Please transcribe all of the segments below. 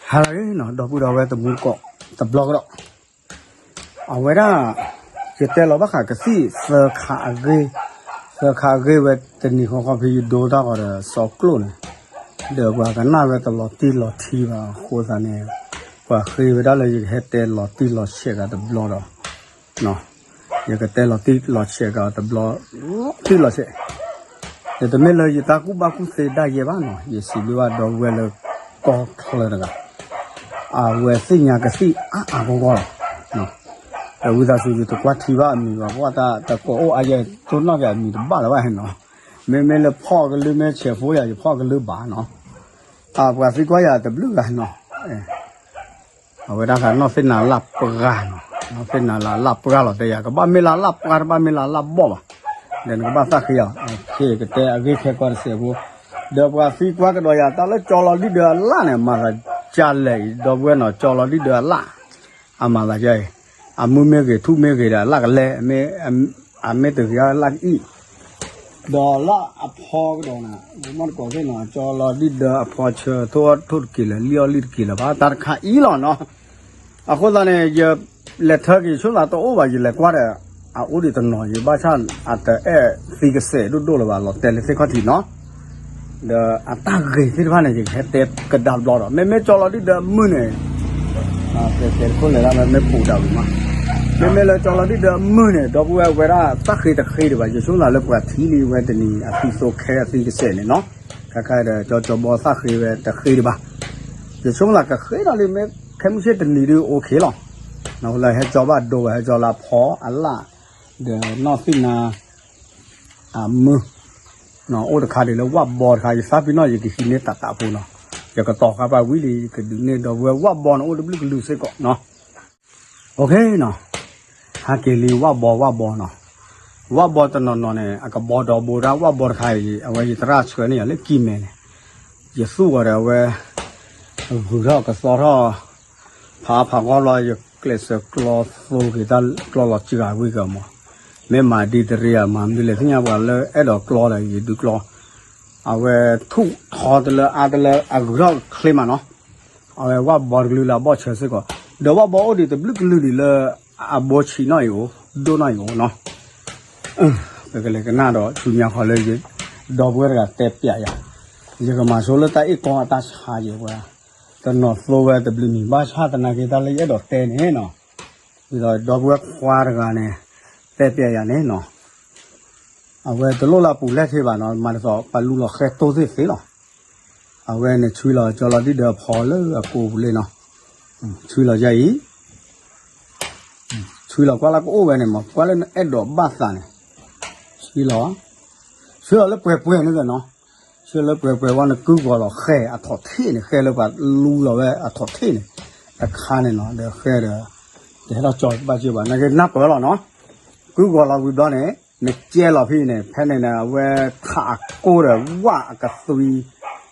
ဟါလၢအဂ့ၤနီၤ ဒီပုၢ်ဒီဝဲၢ်တံၤသကိးတဘျီကဒီး, အဝဲဒၣ် ယတဲလီၤဘၣ်ဃးကသံၣ်သၢခါအဂ့ၢ်, သၢခါအဂ့ၢ်ဝဲတနံၤဃီဃီဖဲယဒိတၢ်ဃီဒီးစီကျိာ်န့ၣ်, ဒီးပှၤကနၣ်ဝဲတလီၤတံၢ်လီၤထံဘၣ်အဃိသတးန့ၣ်, ပှၤဃ့ဝဲဒၣ်လၢယကဟဲတဲလီၤတံၢ်လီၤဆဲးဂၤတဘျီဒီး ယကတဲလီၤတံၢ်လီၤဆဲးဂၤတဘျီ, တံၢ်လီၤဆဲး, ယတမ့ၢ်လၢယတၢ်ကူၣ်ဘၣ်ကူၣ်သ့ဒၣ်ယဲဘၣ်နီၤ, ယစံးဘျုးဘၣ်ဒီပုၢ်ဝဲၢ်လၢကီၢ်ချၢတဂၤ, အဝဲသ့ၣ်ညါကသံၣ်အါအါဂီၢ်ဂီၢ်လီၤ. ဒီးဝံသးစူၤယတကွၢ်ထံဘၣ်အမံၤဘၣ်, ပှၤတၢ်တကိးအိၣ်အါယဲ တိၢ်နီၣ်က့ၤအမံၤတဘၣ်လၢၤဘၣ်နီၤ, မ့မ့ၢ်လၢဖီၣ်ကလုၢ်မ့ၢ်ဆဲးဖိယၤ ယဖီၣ်ကလုၢ်ဘၣ်နီၤ, ပှၤသံကွၢ်ယၤတဘျုးဂၤနီၤ အဝဲဒၣ်ဃးနီၢ်သ့ၣ်နၤလၢ်ပှၢ်နီၤ, နီၢ်သ့ၣ်နၤလၢ်လၢ်ပှၢ်လီၤတဲယၤ ကဘၣ်မ့ၢ်လၢ်လၢ်ပှၢ် တဘၣ်မ့ၢ်လၢ်လၢ်ဘီၣ်ဘၣ်, ဒီးနကဘၣ်သၣ်ဃ့အီၤ, ကတဲအဂ့ၢ်ခဲကီတစဲးဖိ, ဒီးပှၤသံကွၢ်ကဒီးယၤတၢ်လၢကၠီလီၤဒံၣ်ဒၢအလၣ်န့ၣ် အမၤသးကလဲၣ်အံၤ ဒီပုၢ်ဝဲၢ်နီၤ ကၠီလီၤဒံၣ်ဒၢအလၣ်, အမၤသးကဲအံၤ, အမုၢ်မ့ၢ်ဂ့ၤ ထူၣ်မ့ၢ်ဂ့ၤဒီးအလၣ်ကလဲၣ်, အမ့ၢ်တဂ့ၤအလၣ်ကအံၣ် ဒီးလၢအဖီကဒီးနၤ, မ့ၢ်တကိးသ့ၣ်နီၤ ကၠီလီၤဒံၣ်ဒၢအဖီဆၢ ထိၣ်အီၣ်ထိၣ်တက့ၤလၢၤ လံၣ်အီၣ်လံၣ်တက့ၤလၢၤဘၣ် တၢ်တခါအံၤလီၤနီၤ, အဃိသတးန့ၣ် ယလဲၤထၢက့ၤဆိသးတအိၣ်ဘၣ် ယလဲၤကွၢ်ဒီး အအိၣ်ဒံးတနီၤ ယဘၣ်ဆၣ်အတအဲၣ်သံကစဲးဒိၣ်ဒိၣ်လၢၤဘၣ် လီၤတဲာ်လၢသ့ၣ်ခီၣ်ထံးနီၤ ဒီးအတၢ်ဂ့ၤသ့ၣ်တဖၣ်န့ၣ် ယကဟဲတဲကဒါဘျီဒီး မ့မ့ၢ်ကၠီလီၤဒံၣ်ဒၢအမုၢ်န့ၣ်, တဲတခိၣ်လဲၤဒၣ်လၢမ့ၢ်ပူၤဒၣ်ဝံၤမး, မ့မ့ၢ်လၢကၠီလီၤဒံၣ်ဒၢအမုၢ်န့ၣ် ဒီပုၢ်ဝဲၢ်ဝဲဒၣ်တၢ်ဃ့တဃ့ဒံးဘၣ် ယဆိသးလၢပှၤထံၣ်လံဝဲတနံၤ အသံသိခဲအသံကစဲးန့ၣ်နီၤ, ခဲခါဒီးကၠီကၠီဘီသၣ်ဃ့ဝဲတဃ့ဒံးဘၣ်, ယဆိသးကဃ့ဒီးလံ မ့ၢ်ခဲမုၢ်ဆ့ၣ်တနံၤဒုးအိၣ်ခ့လီၤ, ဟဲကၠီဘၣ်ဒိဝဲဟဲကၠီလၢအဖီအလၣ်, ဒီးနီၢ်သ့ၣ်နၤ အမုၢ်, အိၣ်တခါဒံးလၢဝၣ်ဘီတခါ ယသးပ့ၤနီၣ်ယကဟံးန့ၢ်တၢ်တၢ်ဖိနီၤ, ယကတီၤဃာ်ပှၤဝံၤလံ ယကဒုးန့ၢ်ဒီပုၢ်ဝဲၢ်ဝၣ်ဘီန့ၣ် အိၣ်တဘျုးကလုာ်စ့ၢ်ကီးနီၤ, ဟဲက့ၤလံဝၣ်ဘီဝၣ်ဘီနီၤ, ဝၣ်ဘီတနီၤနီၤန့ၣ် အကဘီဒီးဘိဒၣ်ဝၣ်ဘီတခါအံၤ အဝဲယသရၣ်ဆှၢန့ၢ်ယၤလၢကံၢ်မဲန့ၣ်, ယသူၣ်ဂီၤဒီးအဝဲ ဂုၤထီၣ်ကသီထီၣ် ဖးဖးဂီၢ်ဘျီ ယကျဲးစၢးကျီသိက့ၤတၢ်ကျီလီၤစှၤဝံၤကမး, မ့ၢ်မၤဒ်တရံးဧါ မၤမနုၤလဲၣ်သ့ၣ်ညါပှၤလၢအဲၣ်ဒိးကျီဒီးယဒုးကျီ, အဝဲထူၣ်ထီတလၢအါတလၢအဂုၤထီၣ်ချ့မးနီၤ, အဝဲဝၣ်ဘီတကလုာ်လၢအဘီၣ်ဆၢစ့ၢ်ကီး, ဒီးဝၣ်ဘီအိၣ်ဒံးတဘျုးကလုာ်ဒံးလၢအဘိဆံးနီၣ်အံၤအိၣ် ဒိၣ်နီၣ်အံၤအိၣ်နီၤ ပကလဲၤကနၣ်ဒီးဆူညါဃီလၢယ ဒီပုၢ်ဝဲၢ်တဂၤတဲပျးယၤ, ယကမၤဆိလၢတၢ်အ့ၣ်ကီအတၢ်ဆါယဲပှၤ, တနီၤသိဝဲတဘျုးမံၤ ဘၣ်ဆၣ်သနာ်က့တၢ်လၢယအဲၣ်ဒိးတဲန့ၣ်နီၤ, ဒ်သိးဒီပုၢ်ဝဲၢ်ခွါတဂၤန့ၣ် တဲပျးယၤန့ၣ်နီၤ, အဝဲတလိၣ်လၢအပူၤလဲၣ်ထံဘၣ်နီၤ မၤတသိးပလူလီၤဃဲတိၢ်သ့ၣ်သ့လီၤ, အဝဲန့ၣ်ဆှံလီၤကၠီလီၤဒံၣ်ဒၢအဖီလၢအကိာ်ပူၤလံနီၤ, ဆှံလီၤယါအံၤ ဆှံလီၤကွၢ်လၢကအိၣ်ဝဲန့ၣ်မး ကွၢ်လၢနအဲၣ်ဒိးဘၣ်သးန့ၣ်, ဆှံလီၤ, ဆှံလီၤလၢပှဲၤပှဲၤန့ၣ်နီၤ, ဆှံလီၤလၢပှဲၤပှဲၤဝဲ နကုၢ်ဂီၤလီၤဃဲအထီၣ်ထံၣ်န့ၣ် ဃဲလၢပှၤလူလီၤဝဲအထီၣ်ထံၣ်န့ၣ်, တခါန့ၣ်နီၤ ဒီးဃဲဒီး တဟဲထီၣ်ကၠီဘၣ်က့ဘၣ် နကနၢ်ပၢၢ်လီၤနီၤ, ကုၢ်ဂီၤလီၤဝံၤဘျီန့ၣ် နကဲလီၤဖဲန့ၣ် ဖဲန့ၣ်န့ၣ် အဝဲထးအကိၢ်ဒီးဝၣ်အကသွံ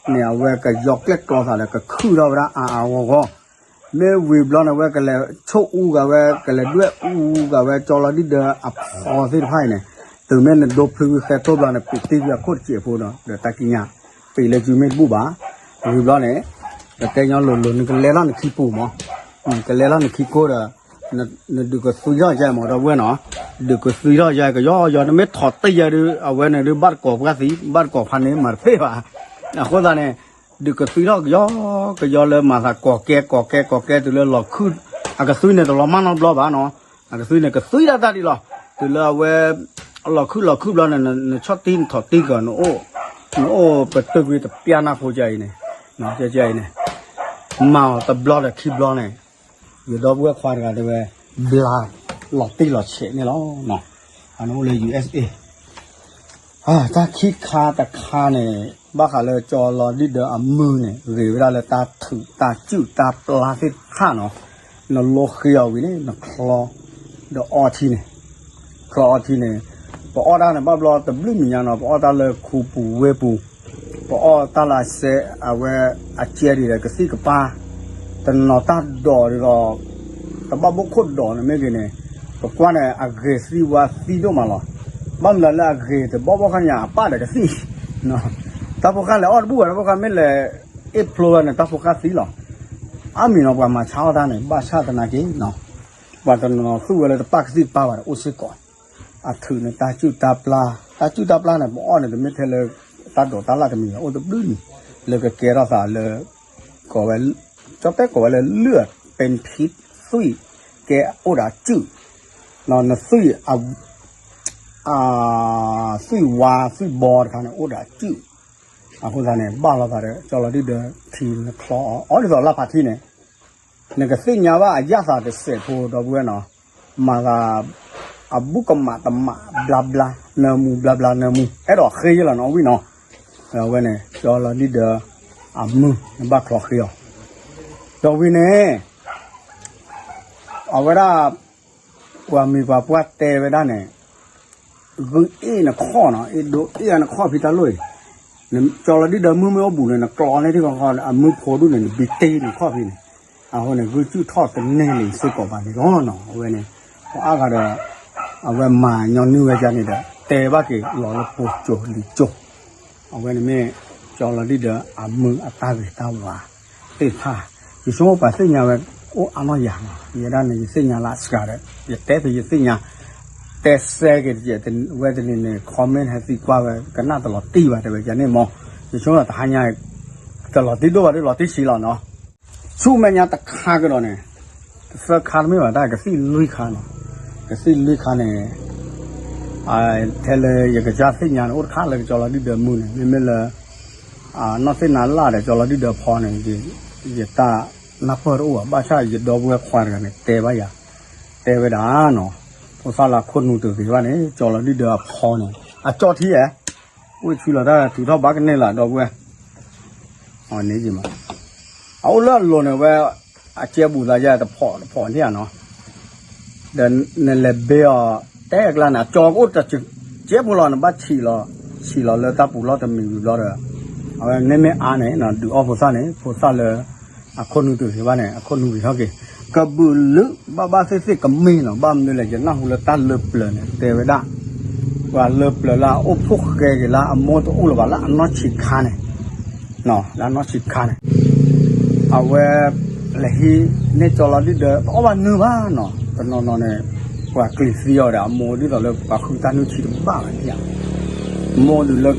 န့ၣ် အဝဲကယီကျဲၣ်ကျီသးဒီး ကခုၣ်ထီၣ်ဝဲဒၣ်အါအါဂီၢ်ဂီၢ် မ့ၢ်ဝံၤဘျီန့ၣ် အဝဲကလဲၤဆိၣ်အူဂၤဝဲ ကလဲၤဒွဲၣ်အူဂၤဝဲ ကၠီလီၤဒံၣ်ဒၢအဖီသ့ၣ်တဖၣ်အံၤန့ၣ်, တုၤမ့ၢ်နဒိဖျုဃဲတိၢ်ဘျီန့ၣ် ပ့ၤတ့ၢ်ကွံာ်အခိၣ်တစဲးဖိဒီး ဒီးတၢ်ကံးညာ် ပ့ၤလၢစုမ့ၢ်တဘူၣ်ဘၣ်. ဝံၤဘျီန့ၣ် ကတဲညီလိၤလိၤ နကလဲၤထီၣ်နခံပူၤမး, ကလဲၤထီၣ်နခံကိၢ်ဒီး နဒုးကသွံထီၣ်ယဲမး ဒီပုၢ်ဝဲၢ်နီၤ, ဒုးကသွံထီၣ်ယဲကယီကယီ နမ့ၢ်ထီၣ်တ့ၢ်ယဲဒုး အဝဲန့ၣ်ဒုး ဘၣ်တကိးပှၢ်သံ ဘၣ်တကိးဖးန့ၣ် မၤတဖ့ၣ်ဘၣ်. အဃိသတးန့ၣ် ဒုးကသွံထီၣ်ကယီကယီလၢ မၤသးကိးကဲ ကိးကဲ ကိးကဲ တုၤလၢလီၤခုၣ် အကသွံန့ၣ် တလီၤမၢ်နီတဘျီဘၣ်နီၤ, အကသွံန့ၣ် ကသွံတၢ်တၢ်ဒံးလီၤ. တုၤလၢအဝဲ လီၤခုၣ်လီၤခုၣ်ဘျီန့ၣ် နဆီၣ်တံၢ်နထီၣ်တံၢ်ကီး နအိၣ် နအိၣ်ပတုာ်ကွံာ်တပျၢ်နၢ်ဖိကအံၤန့ၣ်, ကအံၤန့ၣ် မၤအီၤတဘျီဒီးခံဘျီန့ၣ် ယဒီပုၢ်ဝဲၢ်ခွါတဂၤတဲဝဲ ဘျါလီၤတံၢ်လီၤဆဲးန့ၣ်လီၤ. အန့ၣ်အိၣ်လၢ ယူႇအၢၣ်စ်အ့ တၢ်ခံခါတခါန့ၣ် ဘၣ်ဃးလၢကၠီလီၤဒံၣ်ဒၢအမုၢ်န့ၣ် ဂ့ၤဝဲဒၣ်လၢတၢ်ထုးတၢ်စုၣ်တၢ်ပျါသ့ၣ်တဖၣ်နီၤ, နလိဃ့အီၤဝံၤန့ၣ် နချီ ဒီးအီထံန့ၣ်, ချီအီထံန့ၣ် ပအီၣ်တၢ်န့ၣ် ဘၣ်ဘျီတဘျုးမံၤညါနီၤ ပအီၣ်တၢ်လၢခူပူၤဝ့ၢ်ပူၤ, ပအီၣ်တၢ်လၢအစဲး အဝဲအကဲဒံးဒီးကသံၣ်ကပၤ, တနီၤတၢ်ဒိးဒ်သိး တဘၣ်ဘိခိၣ်ဒိးန့ၣ်မ့ၢ်ဂ့ၤန့ၣ်, ပကွၢ်န့ၣ် အဂ့ၤသံဝါသံဒိၣ်မးလီၤ. ဘၣ်မနုၤလၢအဂ့ၤတဘီဘီခီညါ အပၣ်ဒီးကသံၣ်, တၢ်ဖိဃၢ်လဲၤအီၣ်တဘူၣ်ဘၣ် တၢ်ဖိဃၢ်မ့ၢ်လဲၤအ့ၣ်ဖျိလီၤန့ၣ် တၢ်ဖိဃၢ်သံလီၤ. အါမံၤနီၤ ပှၤမၤဆါအီၣ်တၢ်န့ၣ် ဘၣ်ဆၣ်သနာ်က့နီၤ ပှၤတနီၤနီၤသူၣ်ဝဲလၢတပာ်ကသံၣ်တပာ်ဘၣ်ဒီး အိၣ်စ့ၢ်ကီး အထုးန့ၣ်တၢ်စုၣ်တၢ်ပျၢ် တၢ်စုၣ်တၢ်ပျၢ်န့ၣ် ပအီၣ်န့ၣ် တမ့ၢ်ထဲလၢ တၢ်ဒိးတၢ်လၣ်တမံၤ အိၣ်တဘျုးမံၤ လၢကကဲထီၣ်သးလၢ ကိးဝဲ ကၠီတဲကိးဝဲလၢ လုၢ်အပ့ထံ သွံၣ် ကဲအိၣ်ဒီးစုၣ် နသွံၣ် သွံၣ်ဝါ သွံၣ်ဘီတခါန့ၣ် အိၣ်ဒီးစုၣ် အဃိသတးန့ၣ် ဘၣ်လီၤသးဒီး ကၠီလီၤဒုၣ်ဒီး ထံနချီအီၤ အီၤဒ်သိးလၢဖးထံန့ၣ် နကသ့ၣ်ညါဘၣ်အယၣ်သးတစဲးဖိ ဒီပုၢ်ဝဲၢ်နီၤ မၤသး အဘူးကမးတမးဘျါဘျါ နၢမူဘျါဘျါနၢမူ အဲၣ်ဒိးဃ့ယလီၤနီၤဝံၤနီၤ အဝဲန့ၣ် ကၠီလီၤဒုၣ်ဒီး အမုၢ် နဘၣ်ချီဃ့အီၤ ဒီးဝံၤန့ၣ် အဝဲဒၣ် ပှၤမံၤပှၤပှၢ်တဲဝဲဒၣ်န့ၣ် ဂုၢ်အ့ၣ်နခီၣ်နီၤ အ့ၣ်ဒိးအ့ၣ်နခီၣ်ဖံတၢ်လိၣ်အံၤ ကၠီလီၤဒုၣ်ဒီးမုၢ်မ့ၢ်အိၣ်ဘူးန့ၣ် နကျီန့ၢ်ထံခီခီ အမုၢ်ဖိဒူၣ်န့ၣ် နဘံတ့ၢ်နခီၣ်ဖံန့ၣ် အဃိန့ၣ် ဂုၢ်စုၣ်ထီၣ်တန့ၢ်လံစ့ၢ်ကီးဘၣ်န့ၣ်လီၤနီၤ အဝဲန့ၣ် ပှၤအါဂၤဒီး အဝဲမၤညီနုၢ်ဝဲဒၣ်န့ၣ်ဒီး တဲဘၣ်က့ၤလီၤလၢပှိၤကၠိၤလံၤကၠိၤ အဝဲန့ၣ်မ့ၢ် ကၠီလီၤဒုၣ်ဒီးအမုၢ်အတၢ်ဂ့ၤတၢ်ဝါ သ့ၣ်တဖၣ် ယဆိကမိၣ်ပှၤသ့ၣ်ညါဝဲ အိၣ်အါနီၢ်ယၤနီၤ ယဲဒၣ်န့ၣ် ယသ့ၣ်ညါလၢအစှၤဒီး ယတဲဖဲယသ့ၣ်ညါ တဲစဲက့ၤတကဲး ဝဲတနံၤန့ၣ် comment ဟဲသံကွၢ်ဝဲ ကနၣ်တလီၤတံၢ်ဘၣ်တဲဝဲ ယန့ၣ်မ့ၢ် ယဆိကမိၣ်တဟါညါ တလီၤတံၢ်ဒိၣ်ဘၣ်ဒ်လီၤတံၢ်ဆံးလီၤနီၤ ဆူမဲာ်ညါတခါကဒီးန့ၣ် သၢခါတမ့ၢ်ဘၣ် တၢ်ကသံၣ်လွံၢ်ခါနီၤ ကသံၣ်လွံၢ်ခါန့ၣ် ထဲလၢယကစၢ်သ့ၣ်ညါန့ၣ် အိၣ်တခါလၢကကၠီလီၤဒုၣ်ဒီးမုၢ်န့ၣ် မ့မ့ၢ်လၢ နီၢ်သ့ၣ်နၤလၢ်ဒီးကၠီလီၤဒုၣ်ဒီးဖီန့ၣ် ယတၢ်နၢ်ပၢၢ်တအိၣ်ဘၣ် ဘၣ်ဆၣ်ယဒီပုၢ်ဝဲၢ်ခွါတဂၤန့ၣ် တဲဘၣ်ယၤ တဲဝဲဒၣ်နီၤ ဖိသၣ်လၢအခိၣ်နူာ်တဂ့ၤဘၣ်န့ၣ် ကၠီလီၤဒုၣ်ဒီးအဖီန့ၣ် အကၠီထံဧါ အိၣ်ဆူလီၤတၢ်ထုးထီၣ်ဘၣ်ကန့ၢ်လၢဒီပုၢ်ဝဲၢ် န့ၣ် အအိၣ်လၢအလိၤန့ၣ်ဝဲ အကဲဘူးသးယါတဖီၣ်တဖီၣ်န့ၣ်ဧါနီၤ ဒီးနလဲၤဘ့အီၤ တဲအကျါန့ၣ် အကၠီကအိၣ်တကဲဘူးလီၤ နဘၣ်ဆံးလီၤ ဆံးလီၤလၢတၢ်ပူၤလီၢ်တမံၤဝံၤဘျီဒီး အဝဲန့ၣ်မ့ၢ်အါန့ၣ် ဒုးအီၣ်ဖိသၣ်န့ၣ် ဖိသၣ်လၢ အခိၣ်နူာ်တဂ့ၤဘၣ်န့ၣ် အခိၣ်နူာ်ဂ့ၤထီၣ်က့ၤ ကဘုးလုးဘၣ်ဘၣ်သ့ၣ်သ့ၣ်ကမ့ၢ်နီၤ ဘၣ်မနုၤလဲၣ် ယနၢ်ဟူလၢတၢ်လၢပျၢၤန့ၣ် တဲဝဲဒၣ် ပှၤလၢပျၢၤလၢအအိၣ်ဖှိၣ်ဃဲက့ၤလၢအမိၢ်တအိၣ်လၢၤဘၣ်လၢအနီၢ်ဆံးခါန့ၣ် လၢအနီၢ်ဆံးခါန့ၣ် အဝဲ လဲၤဟံးန့ၢ်ကၠီလီၤဒုၣ်ဒီး တအီၣ်ဘၣ်နုၢ်ဘၣ်နီၤ တနီၤနီၤန့ၣ် ပှၤကျံၤသံအီၤဒီး အမိၢ်ဒ်သိးလၢပှၤဃုတၢ်နုၢ်ဆံးတဘၣ်ဘၣ်န့ၣ် မိၢ်ဒုးလၢ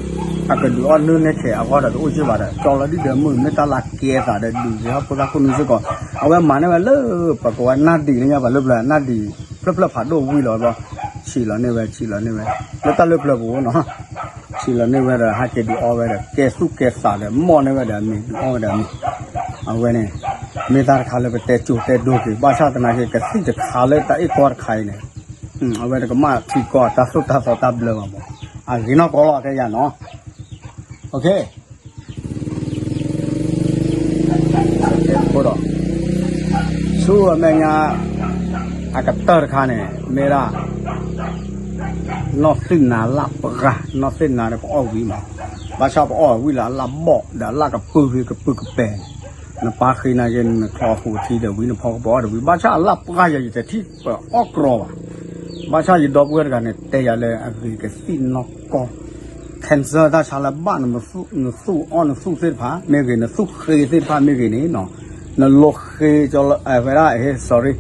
အကဒုးအီၣ်နုၢ်န့ၢ်ခဲအဂီၢ်ဒီးတအိၣ်က့ၢ်ဘၣ်ဒီး ကၠီလီၤဒုၣ်ဒီးမုၢ်မ့ၢ်တၢ်လၢကဲသးဒီးဒုးဂ့ၤဟီၣ်ဖိသၣ်ခိၣ်နူာ်စ့ၢ်ကီး အဝဲမၤန့ၢ်ဝဲလၢ ပကိးဝဲနၢ်ဒံးလၢညါပှၤလၢပျၢၤ နၢ်ဒံးဖျၢၣ်ဖျၢၣ်ဖးဒိၣ်ဝံၤလီၤဘျီ ဆံးလီၤန့ၢ်ဝဲ ဆံးလီၤန့ၢ်ဝဲ လၢတၢ်လၢပျၢၤပူၤနီၤ ဆံးလီၤန့ၢ်ဝဲဒီး ဟဲက့ၤဒုးအီဝဲဒီး ကဲသူၣ်ကဲသးဒီး မီၢ်န့ၢ်ဝဲဒီးအမံၤ ဒုးအီဝဲဒီးအမံၤ အဝဲန့ၣ် မ့ၢ်တၢ်တခါလၢပတဲကၠိတဲဒိက့ၤ ဘၣ်ဆၣ်သနာ်က့ ကသံၣ်တခါလၢတၢ်အ့ၣ်ကီတခါအံၤန့ၣ် အဝဲတကမၣ်ထံကီၢ်တၢ်သိၣ်တၢ်သီတၢ်ဘျၢဘၣ်မး အဂ့ၤနီၢ်ကီၢ်လီၤတဲယၤနီၤ အဃိဒီး ဆူအမဲာ်ညါ အကတၢၢ်တခါန့ၣ် မ့ၢ်ဒၣ် နီၢ်သ့ၣ်နၤလၢ်ပှၢ် နီၢ်သ့ၣ်နၤဒီးပအီၣ်ဝံၤမး ဘၣ်ဆၣ်ပအီၣ်ဝံၤလၢအလၢ်ဘီၣ် ဒီးအလၢ်ကပုၢ်ဖံကပုၢ်ကပဲၢ်န့ၣ် နပၢ်ဃ့နၤက့ၤ နချီဟူးထံဒီးဝံၤ နဖီကပီၤအီၣ်ဒီးဝံၤ ဘၣ်ဆၣ်အလၢ်ပှၢ်ယၤ ယတထံၣ်ပအီၣ်ကြီဘၣ် ဘၣ်ဆၣ်ယဒီပုၢ်ဝဲၢ်တဂၤန့ၣ် တဲယၤလၢအဂ့ၤကသံၣ်နီၢ်ကီၢ် cancer တၢ်ဆါလၢဘၣ်နသူၣ်အီၣ်နသူၣ်သ့ၣ်တဖၣ် မ့ၢ်ဂ့ၤ နသူၣ်ဃ့သ့ၣ်တဖၣ်မ့ၢ်ဂ့ၤန့ၣ် နလိဃ့ဝဲဒၣ် sorry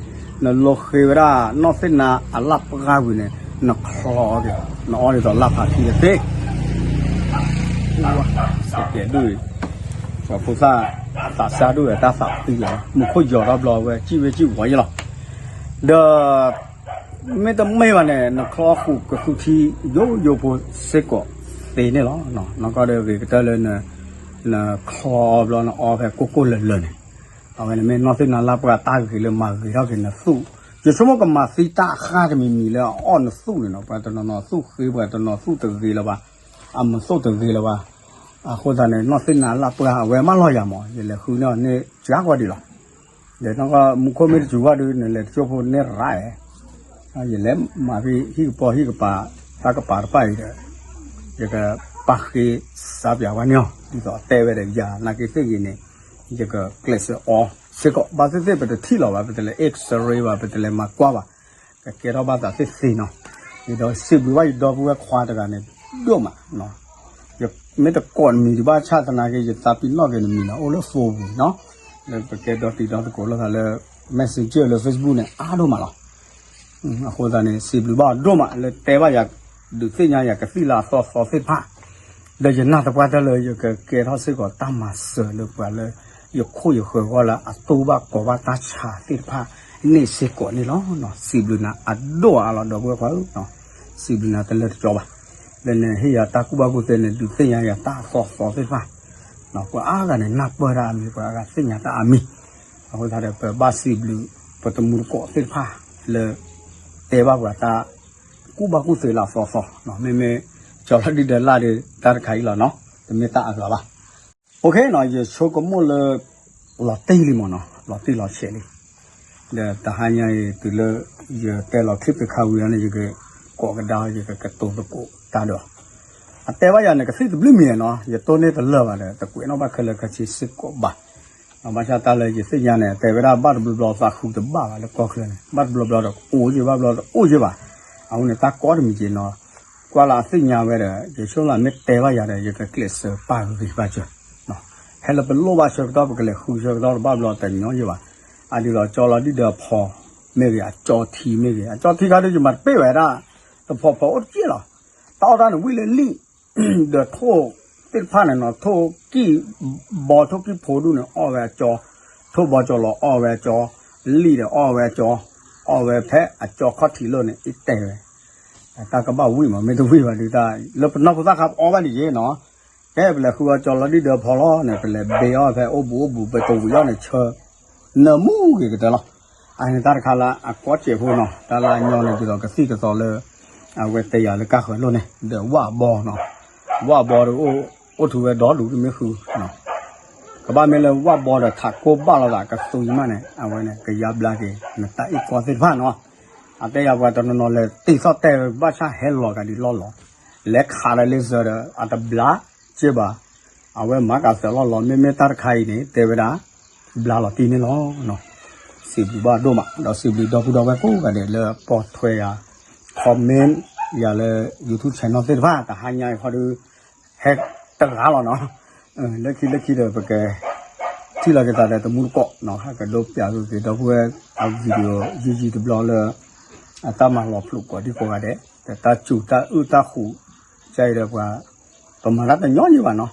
နလိဃ့ဝဲဒၣ် နီၢ်သ့ၣ်နၤအလၢ်ပှၢ်ဝံၤန့ၣ် နချီက့ၤ နအီၣ်ဒ်သိးလၢ်ဖးထံတသ့ စကဲးဒိၣ် ပှၤဖိသၣ် သးစၢ်ဒိၣ်ဝဲ တၢ်သးသံလီၤ မူခိၣ်ယီၤထီၣ်ဘျီဝဲ စံၣ်ဝဲစံၣ်ဝီယလီၤ ဒီး မ့တမ့ၢ်ဘၣ်န့ၣ် နချီဃုာ်ကသူထံ ယိယိဖိစ့ၢ်ကီးသ့န့ၣ်လီၤ. နီၢ်ကီၢ်ဒီးဂ့ၤကတၢၢ်လၢ နချီဘျီနအီဖဲကိၢ်ကိၢ်လၢၤလၢၤန့ၣ် အဝဲန့ၣ်မ့ၢ်နီၢ်သ့ၣ်နၤလၢ်ပှၢ်တၢ်ဂ့ၤလၢမၤဂ့ၤထီၣ်က့ၤနသူၣ် ယဆိကမိၣ်ကမၤသံတၢ်အဃၢ်တမံၤမံၤလၢအအီၣ်နသူၣ်န့ၣ်နီၤ ပှၤတနီၤနီၤသူၣ်ဃ့ ပှၤတနီၤသူၣ်တဂ့ၤလၢၤဘၣ် အမုာ်သူၣ်တဂ့ၤလၢၤဘၣ် အဃိသတးန့ၣ် နီၢ်သ့ၣ်နၤလၢ်ပှၢ်အဝဲမးလီၤယၤမး ယလဲၤဃုန့ၢ်အီၤန့ၣ် ကကွၢ်ဒံးလီၤ ဒီးနီၢ်ကီၢ်မူခိၣ်မ့ၢ်တစူၤဘၣ်ဒီး နလဲၤတကၠိဖိန့ၢ်ရၤအဲ ယလဲၤမၤဖဲဟံၣ်ကပီၤဟံၣ်ကပၤ တၢ်ကပၤတဖၣ်အံၤဒီး ယကပာ်ဃ့စးပၠးဝဲန့ၣ်အီၤ ဒ်သိးအတဲဝဲဒီးယၤ နာ်က့သ့ၣ်ဂ့ၤန့ၣ် ယကကျဲးစၢးအီစ့ၢ်ကီး ဘၣ်သ့ၣ်သ့ၣ်ပတထံၣ်လီၤဘၣ် ပတလဲၤ X-ray ဘၣ် ပတလဲၤမၤကွၢ်ဘၣ် ကကဲထီၣ်ဘၣ်သးသ့ၣ်သ့ၣ်နီၤ ယဒီးစံးဘျုးဘၣ်ယဒီပုၢ်ဝဲၢ်ခွါတဂၤန့ၣ် ဒိၣ်မး မ့ၢ်တကိးနမံၤဒံးဘၣ်ဆၣ်သနာ်က့ ယသးပ့ၤနီၣ်က့ၤနမံၤနီၤ အိၣ်လၢ phone ပူၤနီၤ လၢပကဲဒီတံၤဒီသကိးလိာ်သးလၢ Messenger လၢ Facebook န့ၣ် အါဒိၣ်မးလီၤ. အဃိသတးန့ၣ် စံးဘျုးဘၣ်အီၤဒိၣ်မး လၢတဲဘၣ်ယၤ ဒုးသ့ၣ်ညါယၤကသံၣ်လၢအသီသီသ့ၣ်တဖၣ်, ဒီးယနာ်သပှၢ်တၢၢ်လၢယကကဲထီၣ်စ့ၢ်ကီးတၢ်မၤစၢၤလၢပှၤလၢ ယခိၣ်ယဃၢၤဂီၢ်လၢအတူၢ်ဘၣ်ကီၤဘၣ်တၢ်ဆါသ့ၣ်တဖၣ်န့ၣ်စ့ၢ်ကီးန့ၣ်လီၤ. စံးဘျုးနၤအဒိၣ်အါလီၤ ဒီပုၢ်ဝဲၢ်ခွါဧၢ, စံးဘျုးနၤတလၢတကီဘၣ်, လၢနဟ့ၣ်ယၤတၢ်ကူၣ်ဘၣ်ကူၣ်သ့န့ၣ် ဒုးသ့ၣ်ညါယၤတၢ်အသီသီသ့ၣ်တဖၣ်, ပှၤအါဂၤန့ၣ် နၢ်ပၢၢ်တၢ်အမံၤ ပှၤအါဂၤသ့ၣ်ညါတၢ်အမံၤ, အဃိသတးဒီး ပဘၣ်စံးဘျုး ပတမူတကိးသ့ၣ်တဖၣ်လၢ တဲဘၣ်ပှၤတၢ် ကူၣ်ဘၣ်ကူၣ်သ့လၢအသီသီ, မ့မ့ၢ် ကၠီၤလီၤဒုၣ်ဒီးလၢ်ဒီး တၢ်တခါအံၤလီၤနီၤ, တမ့ၢ်တၢ်အဂၤဘၣ်. အိၣ်ခ့နီၤ ယဆိကမိၣ်လၢ လီၤတံၢ်လံမ့ၢ်နီၤ လီၤတံၢ်လီၤဆဲးလံ, ဒီးတဟါညါအံၤတုၤလၢ ယတဲလီၤခ့ပခါဝံၤလီၤန့ၣ် ယကကိးကဒါ ယကကတိၤသကိးတၢ်ဒီး အတဲဘၣ်ယၤန့ၣ် ကသံၣ်တဘျုးမံၤနီၤ ယတိၢ်န့ၢ်တလၢာ်ဘၣ်ဒီး တကွဲးနီၣ်ဘၣ်ခဲလၢာ်ခဲဆ့စ့ၢ်ကီးဘၣ်. ဘၣ်ဆၣ်တၢ်လၢယသ့ၣ်ညါန့ၣ် တဲဝဲဒၣ်ဘၣ်တဘျီဘျီသးဃုတဘၣ်ဘၣ်လၢကီၢ်ချၢန့ၣ် ဘၣ်တဘျီဘျီဒီးအိၣ်ယ့ၢ်ဘၣ်ဘျီတအိၣ်ယ့ၢ်ဘၣ်. အဃိန့ၣ် တၢ်ကီတမံၤက့ၤနီၤ ကွၢ်လၢအသ့ၣ်ညါဝဲဒီး ယဆိကမိၣ်မ့ၢ်တဲဘၣ်ယၤဒီး ယကကျဲးစၢးပာ်ဂ့ၤဘၣ်စၢၤ ဟဲလၢပလိၣ်ဘၣ်ဆၢကတီၢ် ပကလဲၤဃုဆၢကတီၢ်တဘၣ်ဘျီတညီယ့ၢ်ဘၣ်. အဒ်သိးကၠီလီၤဒုၣ်ဒီးဖီ မ့ၢ်ဂ့ၤ အကၠီထံမ့ၢ်ဂ့ၤ အကၠီထံခါဒုးယမၤတပ့ၢ်ဝဲဒၣ် တဖီဖီအိၣ်တက့ၢ်လီၤ. တၢ်အီၣ်တၢ်န့ၣ်ဝံၤလၢလံာ် ဒီးထိၣ်သ့ၣ်တဖၣ်န့ၣ်နီၤ ထိၣ်ကံၢ်ဘီထိၣ်ကံၢ်ဖိဒူၣ်န့ၣ် အီၣ်ဝဲအကၠီ, ထိၣ်ဘီကၠီလီၤအီၣ်ဝဲအကၠီ, လံာ်ဒီးအီၣ်ဝဲအကၠီ, အီၣ်ဝဲဖဲအကၠီခီၣ်ထံးလိၣ်န့ၣ် အတဲဝဲ တၢ်ကဘၣ်ဝံၣ်မး မ့ၢ်တဝံၣ်ဘၣ်ဒုးတၢ် လၢပနီၢ်ခိသၣ်ခါပအီၣ်ဘၣ်ဒ်ယ့ၣ်နီၤ, ကဲပလဲၤဃုအီၣ်ကၠီလီၤဒုၣ်ဒီးဖီလီၤန့ၣ် ပလဲၤဘ့အီၣ်ဖဲအိၣ်ဘူးအိၣ်ဘူး ပကဝံၤအီၣ်န့ၣ်ဆၢ နၢမူဂ့ၤကတၢၢ်လီၤ. အန့ၣ်တၢ်တခါလၢအကီစဲးဖိနီၤ တၢ်လၢအညီန့ၣ်ဒ်သိးကသံၣ်ကသီလၢ အဝဲတဲယၤလၢကါဃၢၤလိၣ်န့ၣ် ဒီးဝၣ်ဘီနီၤ, ဝၣ်ဘီဒီး အိၣ်ထူဝဲဒီဒူၣ်တမ့ၢ်ဃု ကဘၣ်မ့ၢ်လၢဝၣ်ဘီဒီးထးကိၢ်ဘၣ်လိာ်သးကသူအံၤမးန့ၣ် အဝဲန့ၣ် ကယါဘျါက့ၤ နတၢ်အ့ၣ်ကီသ့ၣ်တဖၣ်နီၤ. အတဲယၤပှၤတနီၤနီၤလဲၤတ့ၢ်သီၣ်တဲာ်ဝဲ ဘၣ်ဆၣ်ဟဲလီၤကဒီးလီၢ်လီၤ, လဲၤခးဒီးလ့ၣ်စၢၤဒီး အတဘျါက့ၤဘၣ်, အဝဲမၤကၤသၢလီၢ်လီၤ မ့မ့ၢ်တၢ်တခါအံၤန့ၣ် တဲဝဲဒၣ် ဘျါလီၤတံၢ်န့ၣ်လီၤ. စံးဘျုးဘၣ်ဒိၣ်မး ဒီးစံးဘျုးဒီပုၢ်ဒီဝဲၢ်ကိးဂၤဒဲးလၢ ပိာ်ထွဲယၤ comment ယၤလၢ YouTube channel သ့ၣ်တဖၣ် တဟါညါအံၤခီဒီး ဟဲတဂၤလီၤနီၤ. လၢခံလၢခံဒီး ပက ထံၣ်လီၤက့ၤသးဒီးတမူတကိးနီၤ ဟဲကဒိပျးက့ၤဒီပုၢ်ဝဲၢ်အ video ယံာ်ယံာ်တဘျီလၢ အတၢ်မၤလီၤဖျိးကိးဒံကိးဂၤဒဲး ဒီးတၢ်စူၤတၢ်အုၣ်တၢ်ဃူး ကါအံၤဒီးပှၤ ပမၤတၢ်တညီယံာ်ဘၣ်နီၤ.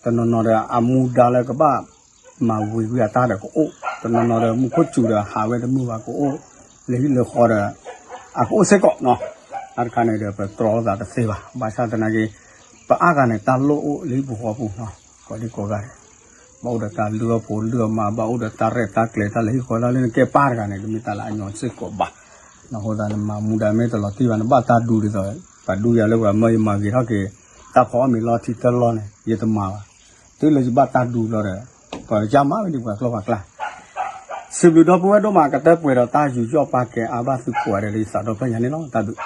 တနီၤနီၤဒီးအမူဒါလၢကဘၣ်မၤဝံၤဝံၤအတၢ်ဒီးကအိၣ်, တနီၤနီၤဒီးမူခိၣ်စူၤဒီးဟးဝဲတမုာ်ဘၣ်ကအိၣ်, လၢဟံၣ်လၢဃီဒီး အကအိၣ်စ့ၢ်ကီးနီၤ. တၢ်တခါန့ၣ်ဒီး ပတြီလိာ်သးတသ့ဘၣ်. ဘၣ်ဆၣ်သနာ်က့ ပအါဂၤန့ၣ် တၢ်လိၣ်အိၣ်လၢဟံၣ်ပူၤဃီပူၤနီၤ ကိးဒံကိးဂၤဒဲး ဘၣ်အိၣ်ဒီးတၢ်လုၢ်အီၣ်ဖိလုၢ်အီၣ်မး ဘၣ်အိၣ်ဒီးတၢ်ရဲၣ်တၢ်ကျဲၤ တၢ်လၢဟံၣ်ဃီတၢ်လၢနကဲပၢ်တဂၤန့ၣ် တမ့ၢ်တၢ်လၢအညီစ့ၢ်ကီးဘၣ်. အဃိသတးန့ၣ် မၤမူဒါမ့ၢ်တလီၤတံၢ်ဘၣ် နဘၣ်တၢ်ဒူဒ်သိး ပှၤဒူယၤလၢပှၤမၢယမၤဂ့ၤထီၣ်က့ၤ တၢ်ဖီအီၣ်မ့ၤလီၤထံတၢ်လီၢ်န့ၣ် ယတမၤဘၣ်. တုၤလၢယဘၣ်တၢ်ဒူဘျီဒီး ပှၤကယါမးဝဲဒ်ပှၤကျီၢ်ပှၤကျါ စံးဘျုးဒီပုၢ်ဝဲၢ်ဒိၣ်မး ကတၢၢ်ပှဲၤဒီးတၢ်ယူးယီၣ်ပာ်ကဲအါဘၣ်သုကိးဂၤဒဲးလၢယသးဒီဖျၢၣ်ညါန့ၣ်လီၤ. တၢ်ဘျုး